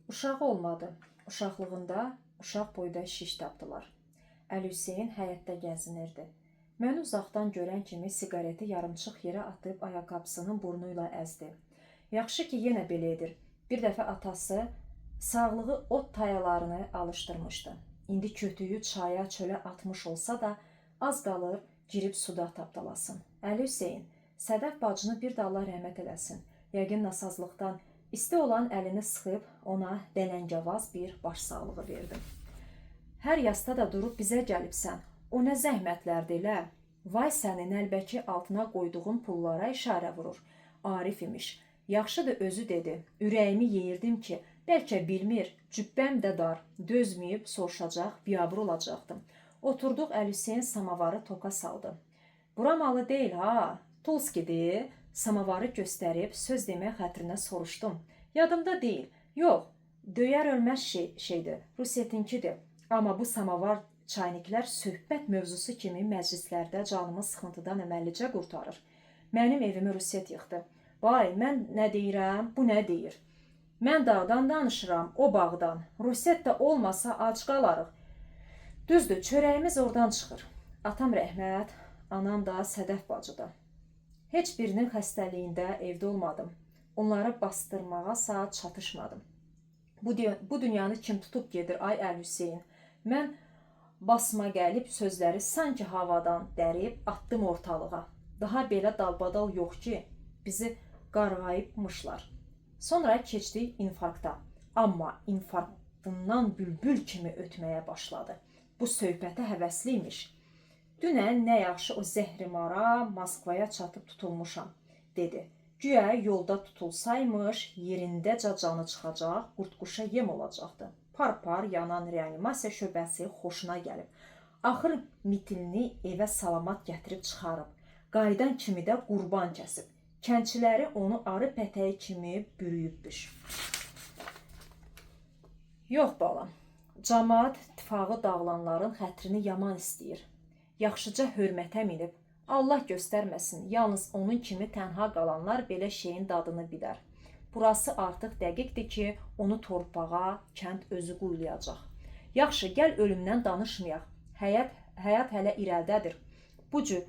Uşağı olmadı. Uşaqlığında uşaq boyda şiş tapdılar. Əli Hüseyn həyətdə gəzinirdi. Məni uzaqdan görən kimi siqareti yarımçıq yerə atıb ayaqqabısının burnu ilə əzdi. Yaxşı ki, yenə belə edir. Bir dəfə atası sağlığı ot tayalarını alışdırmışdı. İndi kötüyü çaya, çölə atmış olsa da az qalır girib suda tapdalasın. Əli Hüseyn, Sədəf bacını bir də Allah rəhmət eləsin. Yəqin nasazlıqdan isti olan əlini sıxıb ona dələngavaz bir başsağlığı verdim. Hər yasta da durub bizə gəlibsən. O nə zəhmətlərdir elə? Vay səni nəlbəki altına qoyduğun pullara işarə vurur. Arif imiş. Yaxşıdır özü dedi. Ürəyimi yeyirdim ki, bəlkə bilmir, cübbəm də dar, dözməyib soruşacaq, biabır olacaqdım. Oturduq, Əli Hüseyn samavarı toka saldı. Bura malı deyil ha, Tulskidir. Samavarı göstərib söz demək xətrinə soruşdum. Yadımda deyil. Yox, döyər ölməz şeydir. Rusiyetinkidir. Amma bu samavar çayniklər söhbət mövzusu kimi məclislərdə canımı sıxıntıdan əməllicə qurtarır. Mənim evimi Rusiyet yıxdı. Vay, mən nə deyirəm, bu nə deyir? Mən dağdan danışıram, o bağdan. Rusiyet də olmasa ac qalarıq. Düzdür, çörəyimiz oradan çıxır. Atam rəhmət, anam da Sədəf bacıdır. Heç birinin xəstəliyində evdə olmadım. Onları bastırmağa saat çatışmadım. Bu dünyanı kim tutub gedir ay Əli Hüseyn? Mən basma gəlib sözləri sanki havadan dərib atdım ortalığa. Daha belə dalbadal yox ki, bizi qarğayıbmışlar. Sonra keçdik infarkta. Amma infarktından bülbül kimi ötməyə başladı. Bu söhbətə həvəsli imiş. Dünən nə yaxşı o zəhrimara Moskvaya çatıb tutulmuşam, dedi. Güya yolda tutulsaymış, yerindəcə canı çıxacaq, qurd-quşa yem olacaqdı. Par-par yanan reanimasiya şöbəsi xoşuna gəlib. Axır mitilini evə salamat gətirib çıxarıb. Qayıdan kimi də qurban kəsib. Kəndçiləri onu arı pətəyi kimi bürüyübmüş. Yox balam, camaat itifağı dağılanların xətrini yaman istəyir. Yaxşıca hörmətə minib. Allah göstərməsin, yalnız onun kimi tənha qalanlar belə şeyin dadını bilər. Burası artıq dəqiqdir ki, onu torpağa kənd özü quyulayacaq. Yaxşı, gəl ölümdən danışmayaq. Həyat hələ irəlidədir. Bu cür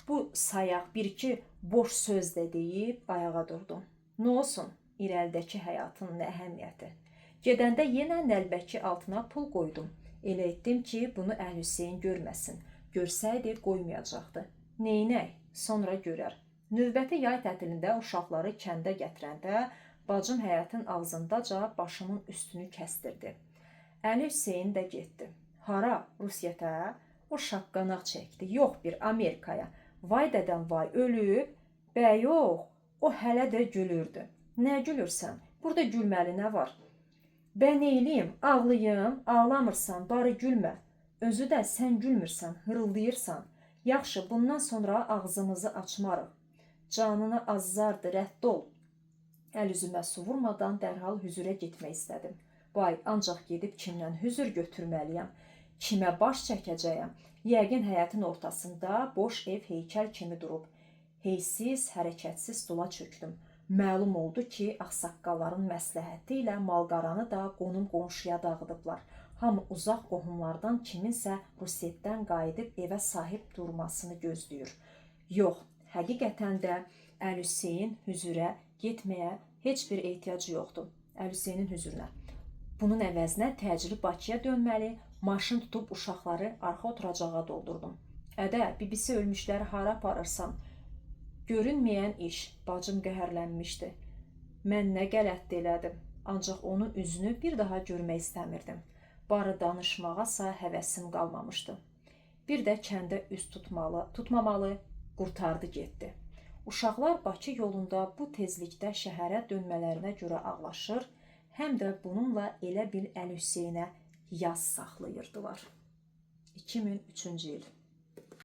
bu sayaq bir-iki boş söz də deyib ayağa durdum. Nə olsun, irəlidəki həyatın nə əhəmiyyəti? Gedəndə yenə nəlbəki altına pul qoydum. Elə etdim ki, bunu Əli Hüseyn görməsin. Görsəydi qoymayacaqdı. Neynək? Sonra görər. Növbəti yay tətilində uşaqları kəndə gətirəndə bacım həyətin ağzındaca başımın üstünü kəstirdi. Əli Hüseyn də getdi. Hara? Rusiyətə? O şaqqanaq çəkdi. Yox bir Amerikaya. Vay dədəm vay, ölüb? Bə yox, o hələ də gülürdü. Nə gülürsən? Burada gülməli nə var? Bə neyliyim? Ağlayım? Ağlamırsan, barı gülmə. Özü də sən gülmürsən, hırıldayırsan. Yaxşı, bundan sonra ağzımızı açmarıq. Canına azzardır, rədd ol. Əl üzümə su vurmadan dərhal hüzürə getmək istədim. Vay, ancaq gedib kimdən hüzür götürməliyəm? Kimə baş çəkəcəyəm? Yəqin həyətin ortasında boş ev heykəl kimi durub. Heysiz, hərəkətsiz stula çökdüm. Məlum oldu ki, ağsaqqalların məsləhəti ilə malqaranı da qonum-qonşuya dağıdıblar. Hamı uzaq qohumlardan kiminsə Rusiyetdən qayıdıb evə sahib durmasını gözləyir. Yox, həqiqətən də Əli Hüseyn hüzürə getməyə heç bir ehtiyacı yoxdur. Əli Hüseynin hüzürünə. Bunun əvəzinə təcili Bakıya dönməli, maşın tutub uşaqları arxa oturacağa doldurdum. Ədə, bibisi ölmüşləri hara aparırsan? Görünməyən iş, bacım qəhərlənmişdi. Mən nə qələtdi elədim, ancaq onun üzünü bir daha görmək istəmirdim. Barı danışmağasa həvəsim qalmamışdı. Bir də kəndə üz tutmamalı, qurtardı getdi. Uşaqlar Bakı yolunda bu tezlikdə şəhərə dönmələrinə görə ağlaşır, həm də bununla elə bil Əli Hüseynə yaz saxlayırdılar. 2003-cü il.